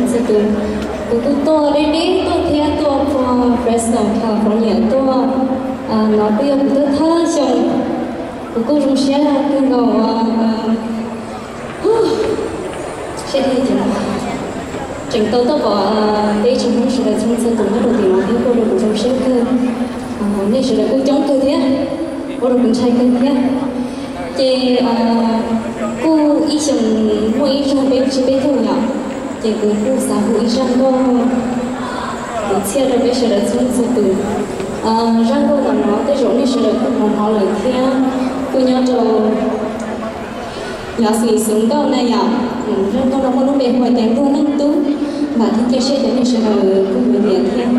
Txhua tus, kuv kuj tuaj deb deb tuaj thiab, tuaj puag Fresno, California tuaj. No kuj yog kuv thawj thawj xyoo, kuv kuj zoo siab kawg nkaus. Siab deb ces tseem tau tuaj pom peb tsoom Hmoob sawv daws txhua txhua tus nyob rau tim no thiab kuj ua rau kuv zoo siab kawg. Nej sawv daws kuj coob kawg thiab, ua rau kuv ntshai kawg thiab. Ces kuj ib xyoos muaj ib zaug peb mus sib peb caug yom, ces kuv kuj xav hu ib zaj nkauj kwv txhiaj rau peb sawv daws txhua txhua tus. Zaj nkauj ntawm no tej zaum nej sawv daws kuj hnov hnov lawm thiab, kuj nyob rau yog xim xwv nkauj na yom. Zaj nkauj no muaj lub npe hu tias Nruab Leej Tub, vam thiab cia siab tias nej sawv daws kuj yuav nyiam thiab.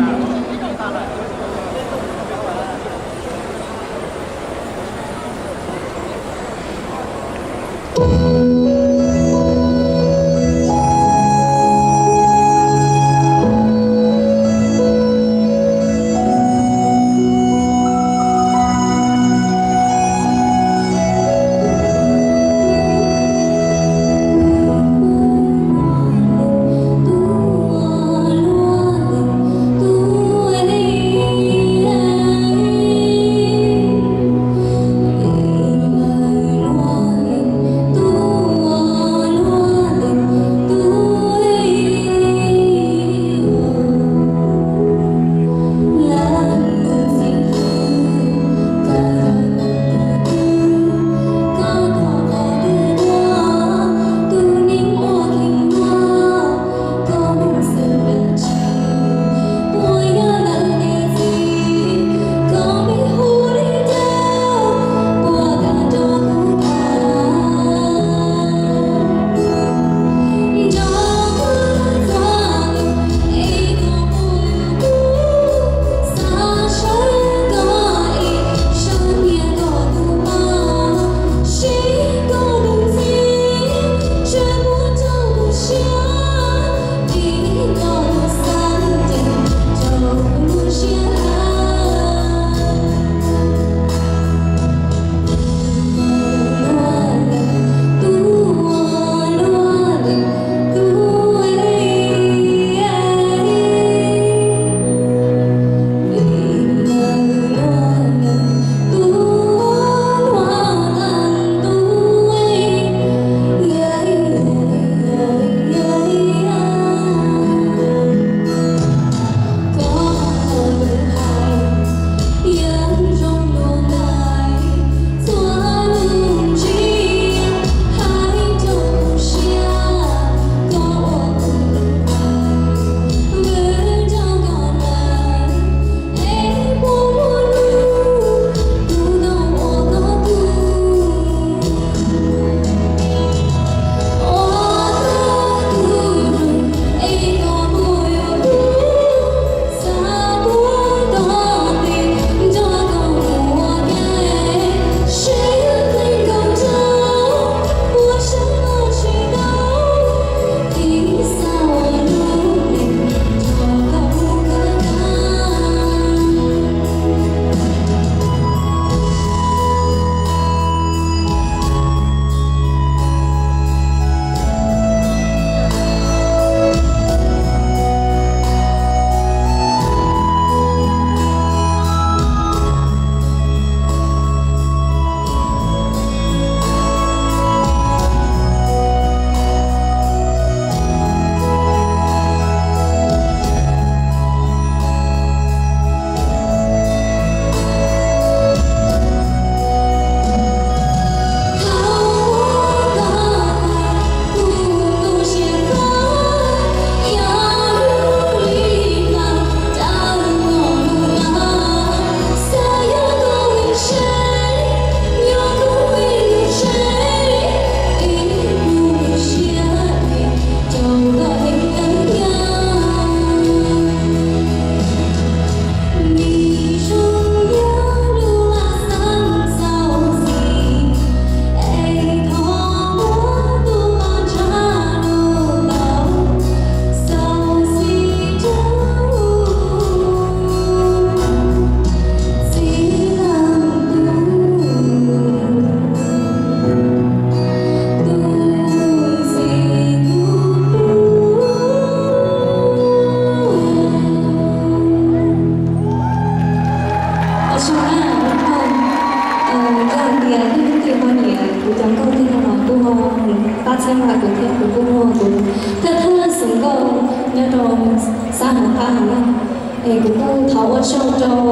Txheeb Vaj, kuv thiab kuv kuj muaj kuv thawj thawj xeem nkauj nyob rau sab hauv qab hauv no, es kuv kuj thov ua tsaug rau